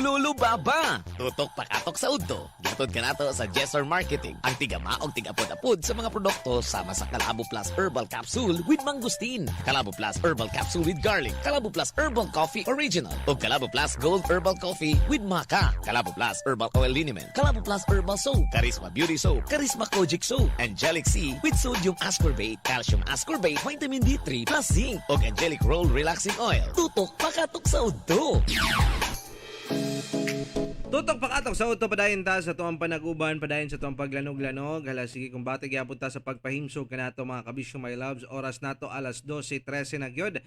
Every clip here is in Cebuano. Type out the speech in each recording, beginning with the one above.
Lolo Baba. Tutok pakatok sa udto. Gihatod kanato sa Jessor Marketing. Ang tigama og tigapod-apod sa mga produkto sama sa Kalabo Plus Herbal Capsule with Mangosteen, Kalabo Plus Herbal Capsule with Garlic, Kalabo Plus Herbal Coffee Original, ug Kalabo Plus Gold Herbal Coffee with Maca, Kalabo Plus Herbal Oil Liniment, Kalabo Plus Herbal Soap, Charisma Beauty Soap, Charisma Kojic Soap, Angelic C with Sodium Ascorbate, Calcium Ascorbate, Vitamin D3 plus Zinc, ug Angelic Roll Relaxing Oil. Tutok pakatok sa udto. Tutok pakatok sa udto, padayon ta sa tuang panaguban, padayon sa tuang paglanog-lanog. Hala sige, kumbate gyapon ta sa pagpahimsog kanato, mga kabisyo, my loves. Oras nato alas 12:13 na gyud.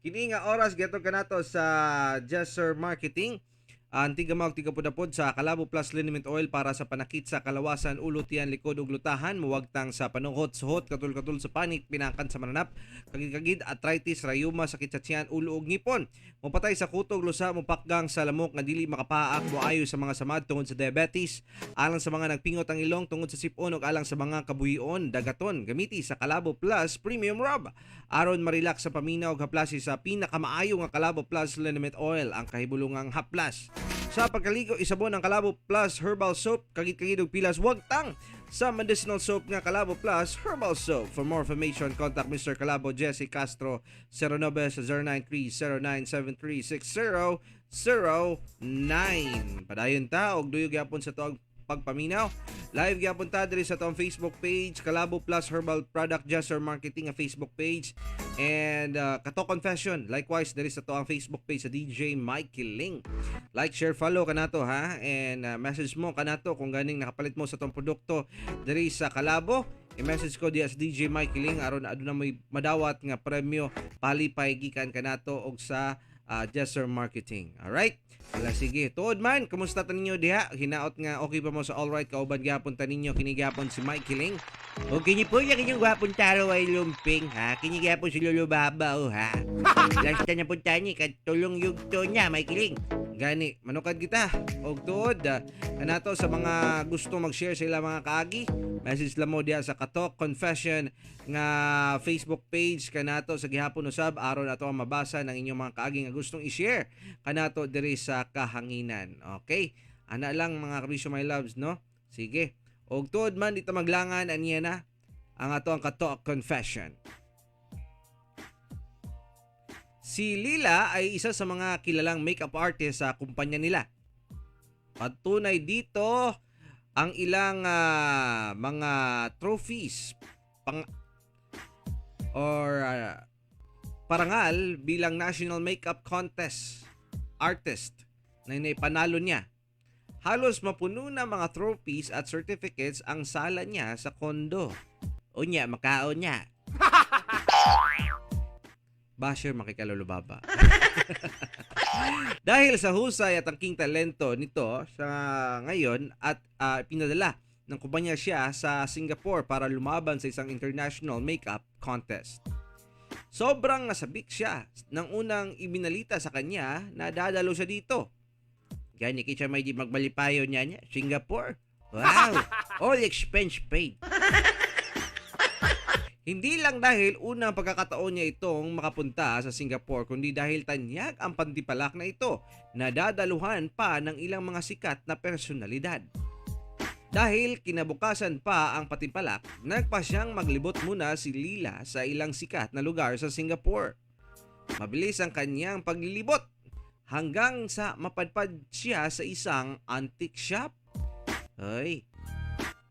Kini nga oras gihatod kanato sa Jesser Marketing. Ang tigamag tigapud-apod sa Kalabo Plus Liniment Oil para sa panakit sa kalawasan, ulo, tiyan, likod ug lutahan, muwagtang sa panukot, suhot, katul-katul sa panit, pinangkan sa mananap, kagid-kagid, arthritis, rayuma, sakit sa tiyan, ulo ug ngipon. Mupatay sa kutog, lusa, mupakgang sa lamok nga dili makapaak, moayo sa mga samad tungod sa diabetes, alang sa mga nagpingot ang ilong tungod sa sipon ug alang sa mga kabuhion, dagaton, gamiti sa Kalabo Plus Premium Rub. Aron marelax sa paminaw ug haplasi sa pinakamaayo nga Kalabo Plus Liniment Oil, ang kahibulungang haplas. Sa pagkaligo, isabon ang Kalabo Plus Herbal Soap, kagid-kagid og pilas wagtang sa medicinal soap nga Kalabo Plus Herbal Soap. For more information, contact Mr. Kalabo Jesse Castro 09 093 0973 6009. Padayon ta og duyog gyapon sa tuang pagpaminaw. Live gyapon ta diri sa atong Facebook page, Kalabo Plus Herbal Product Jesser Marketing nga Facebook page and Kato Confession. Likewise diri sa atong Facebook page sa DJ Mikey Ling. Like, share, follow kanato ha and message mo kanato kung ganing nakapalit mo sa atong produkto diri sa Kalabo. I-message ko diya sa DJ Mikey Ling aron aduna may madawat nga premyo palipay gikan kanato og sa Jesser Marketing. Alright? Wala sige. Tuod man, kumusta ta ninyo diha? Hinaot nga okay pa mo sa all right, kauban gyapon ta ninyo kini gyapon si Mikey Ling. O kini po niya kinyong gwapong taro ay lumping ha. Kini gyapon si Lolo Baba oh ha. Last na punta ni katulong yugto niya may kiling. Gani, manukad kita. Og tuod, kanato sa mga gusto mag-share sa ilang mga kaagi, message lang mo diha sa Katok Confession nga Facebook page kanato sa gihapon usab aron ato ang mabasa ng inyong mga kaagi nga gustong i-share kanato diri sa kahanginan. Okay? Ana lang, mga kabisyo, my loves, no? Sige. Og tuod man, di ta maglangan, aniya na ang ato ang Katok Confession. Si Lila ay isa sa mga kilalang makeup artist sa kumpanya nila. Patunay dito ang ilang mga trophies pang or parangal bilang National Makeup Contest artist na inaipanalo niya. Halos mapuno na mga trophies at certificates ang sala niya sa kondo. Unya makaon niya. Basher makikalulubaba. Dahil sa husay at angking talento nito sa ngayon at pinadala ng kumpanya siya sa Singapore para lumaban sa isang international makeup contest. Sobrang nasabik siya nang unang ibinalita sa kanya na dadalo siya dito. Gani kita may di magbalipayo niya niya Singapore. Wow, all expense paid. Hindi lang dahil unang pagkakataon niya itong makapunta sa Singapore kundi dahil tanyag ang pandipalak na ito na dadaluhan pa ng ilang mga sikat na personalidad. Dahil kinabukasan pa ang patimpalak, nagpa siyang maglibot muna si Lila sa ilang sikat na lugar sa Singapore. Mabilis ang kanyang paglilibot hanggang sa mapadpad siya sa isang antique shop. Hoy.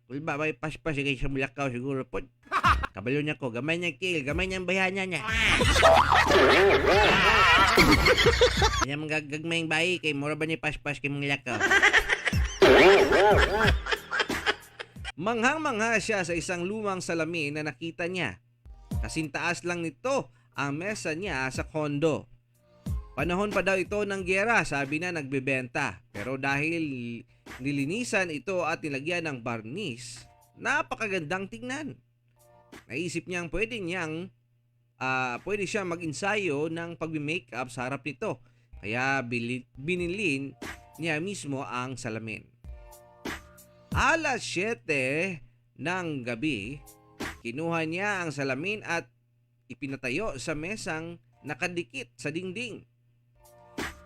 Kulba may paspas kay sa Mulakaw siguro po. Kabalo niya ko, gamay niya kill, gamay niya ang bayana niya. Kanya manggagagmay yung bayi kay mura ba ni paspas kay mga lakaw. Manghang-mangha siya sa isang lumang salamin na nakita niya. Kasintaas lang nito ang mesa niya sa kondo. Panahon pa daw ito ng giyera, sabi na nagbebenta. Pero dahil nilinisan ito at nilagyan ng barnis, napakagandang tingnan. Naisip niyang pwede siya mag-ensayo ng pagbi-makeup sa harap nito. Kaya binilin niya mismo ang salamin. Alas 7 ng gabi, kinuha niya ang salamin at ipinatayo sa mesang nakadikit sa dingding.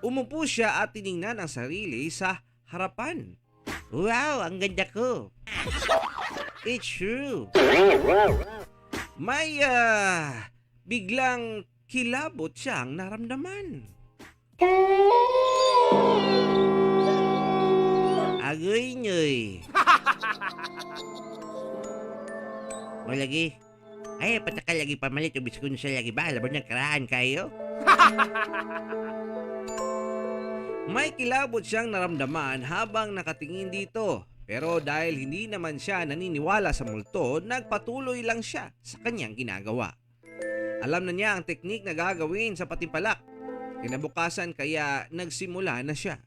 Umupo siya at tiningnan ang sarili sa harapan. Wow, ang ganda ko. It's true. May biglang kilabot siyang naramdaman. Agoy nyoy. O lagi. Ay, pataka lagi pamalit. Ubis ko siya lagi ba? Alam mo niyang karaan kayo? May kilabot siyang naramdaman habang nakatingin dito. Pero dahil hindi naman siya naniniwala sa multo, nagpatuloy lang siya sa kanyang ginagawa. Alam na niya ang teknik na gagawin sa patimpalak. Kinabukasan kaya nagsimula na siya.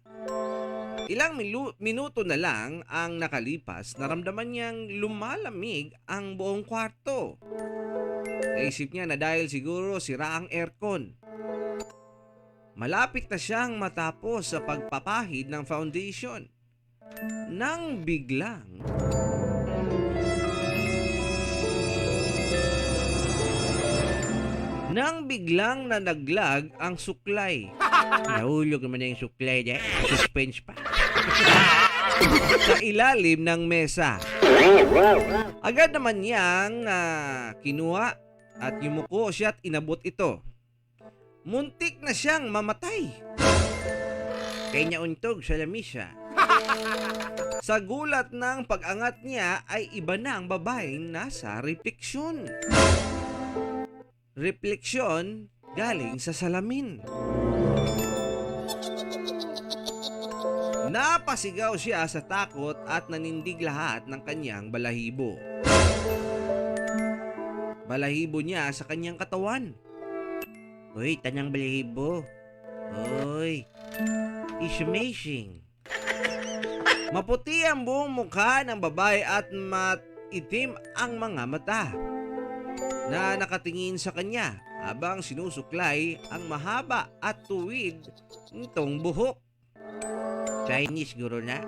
Ilang minuto na lang ang nakalipas, naramdaman niyang lumalamig ang buong kwarto. Naisip niya na dahil siguro sira ang aircon. Malapit na siyang matapos sa pagpapahid ng foundation. Nang biglang nanaglag ang suklay Nahulog naman na yung suklay niya. Suspense pa. sa ilalim ng mesa. Agad naman niyang kinuha at yumuko siya at inabot ito. Muntik na siyang mamatay. Kaya niya untog sa lamisa. Sa gulat ng pag-angat niya ay iba na ang babaeng nasa refleksyon. Refleksyon galing sa salamin. Napasigaw siya sa takot at nanindig lahat ng kanyang balahibo. Balahibo niya sa kanyang katawan. Uy, tanang balahibo. Uy, it's amazing. Maputi ang buong mukha ng babae at maitim ang mga mata na nakatingin sa kanya habang sinusuklay ang mahaba at tuwid nitong buhok. Chinese guro na.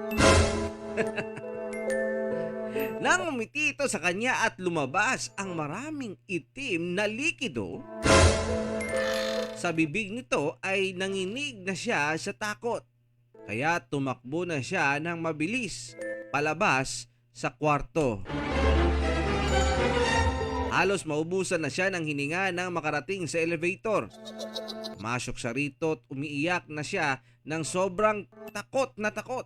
Nang umiti ito sa kanya at lumabas ang maraming itim na likido, sa bibig nito ay nanginig na siya sa takot. Kaya tumakbo na siya ng mabilis palabas sa kwarto. Halos maubusan na siya ng hininga nang makarating sa elevator. Pumasok siya rito at umiiyak na siya ng sobrang takot na takot.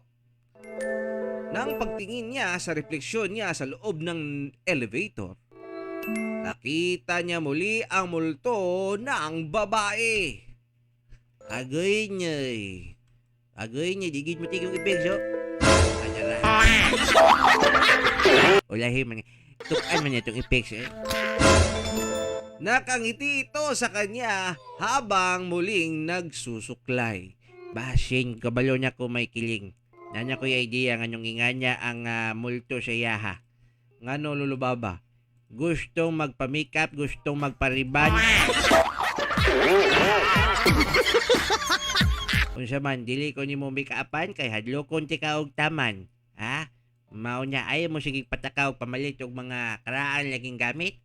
Nang pagtingin niya sa refleksyon niya sa loob ng elevator, nakita niya muli ang multo ng babae. Agoy niya. Agoy niya, digid mo tigong epekso. Adara. Ulahi man. Tukan man niya itong epekso. Eh. Nakangiti ito sa kanya habang muling nagsusuklay. Basin, kabalo niya ko may kiling. Nanya ko yung idea nga nung inga niya ang multo sa iyaha. Ngano, Lolo Baba? Gustong magpa-makeup, gustong magpariban. Unsa man, dili ko nimo make-upan kay hadlokon ti ka og taman. Ha? Mao niya ayaw mo sige patakaw pamalit og mga karaan laging gamit.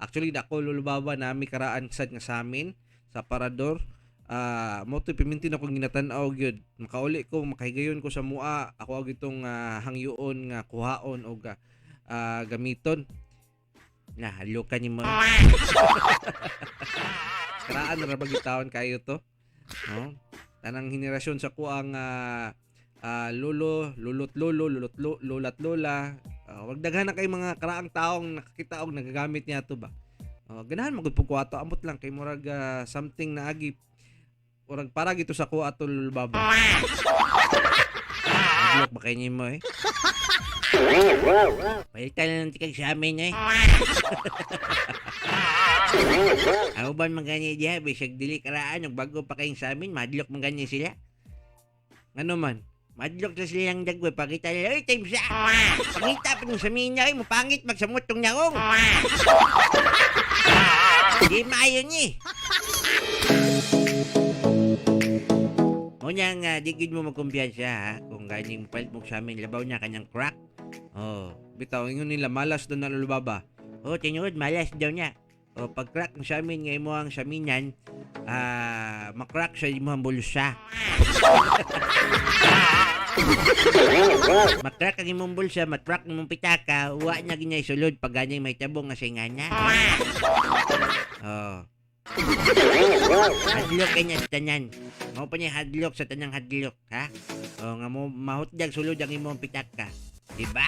Actually, dako, Lolo Baba, nami karaan sad nga sa amin sa parador. Mo to pimintin akong ginatan-aw gyud. Makauli ko, makahigayon ko sa mua, ako og itong hangyoon nga kuhaon og gamiton. Na hadlokan nimo. Karaan ra ba gitawon kayo to? No? Tanang henerasyon sa kuang lolo, lolo't lolo, lolo't lola't lola. Wag daghan na kay mga karaang taong nakakita og nagagamit niya to ba. Ganahan magud pud ko ato, amot lang kay murag something na agi murag para gito sa kuha ato, Lolo Baba. Hadlok ba kay nimo eh? Palitan na lang tikag sa amin eh. Ang uban man gani diha bisag dili karaan og bago pa kayong sa amin, madlok man gani sila. Ngano man? Madlok sa silang dagway pakita nila, "Oy, time sa. Pangita pa nung sa mina, oy, mapangit magsamot tong naong." Di maayo ni. Unya nga, di gid mo magkumpiyansa ha, kung ganing palit mo sa amin, labaw niya kanyang crack. Oh, Bitaw ingon nila malas do na, Lolo Baba. oh, tinuod, malas daw niya. O, pag crack mo sa amin, ngay mo ang saminan, Ah, makrak sa imong bulsa. Makrak ang imong bulsa, matrak ang imong pitaka, wa na ginay sulod pag ganay may tabong nga singana. Oh. Hadlok kay niya sa tanan. Mao pa niya hadlok sa tanang hadlok, ha? Oh, nga mo mahutdag sulod ang imong pitaka. Diba?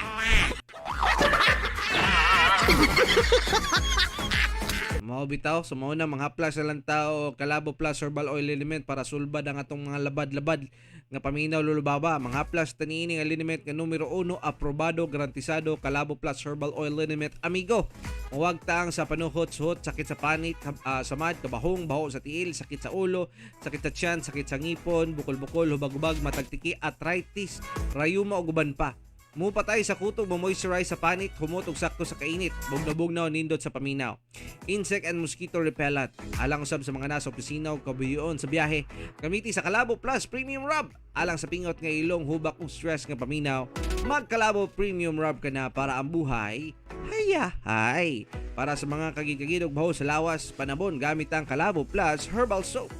Mao bitaw, so mao na manghaplas na lang tao Kalabo Plus Herbal Oil Liniment para sulbad ang atong mga labad-labad nga paminaw, Lolo Baba. Manghaplas taniini nga liniment nga numero uno, aprobado, garantisado, Kalabo Plus Herbal Oil Liniment, amigo. Huwag taang sa panuhot, suhot, sakit sa panit, samad, kabahong, baho sa tiil, sakit sa ulo, sakit sa tiyan, sakit sa ngipon, bukol-bukol, hubag-hubag, matagtiki, arthritis, rayuma ug uban pa. Mupatay sa kutog, mo-moisturize sa panit, humot og sakto sa kainit, bugnaw-bugnaw, nindot sa paminaw. Insect and mosquito repellent. Alang usab sa mga nasa opisina o kabuyoon sa biyahe. Gamiti sa Kalabo Plus Premium Rub. Alang sa pingot nga ilong, hubak ug stress nga paminaw. Magkalabo Premium Rub ka na para ang buhay hayahay. Para sa mga kagigagid og baho sa lawas, panabon gamit ang Kalabo Plus Herbal Soap.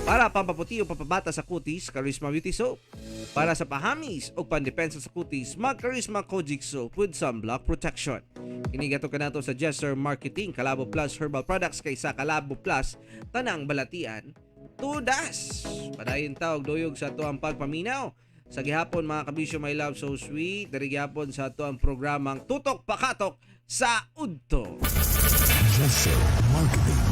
Para pampaputi o pampabata sa kutis, Charisma Beauty Soap. Para sa pahamis o pandepensa sa kutis, mag Charisma Kojic Soap with sunblock protection. Inigato ka nato sa Jester Marketing, Kalabo Plus Herbal Products kaysa Kalabo Plus, tanang balatian, tudas! Padayon tawag duyog sa ato ang pagpaminaw. Sa gihapon, mga kabisyo, my love, so sweet. Dari gihapon sa ato ang programang Tutok Pakatok sa Udto. Jesse Marketing.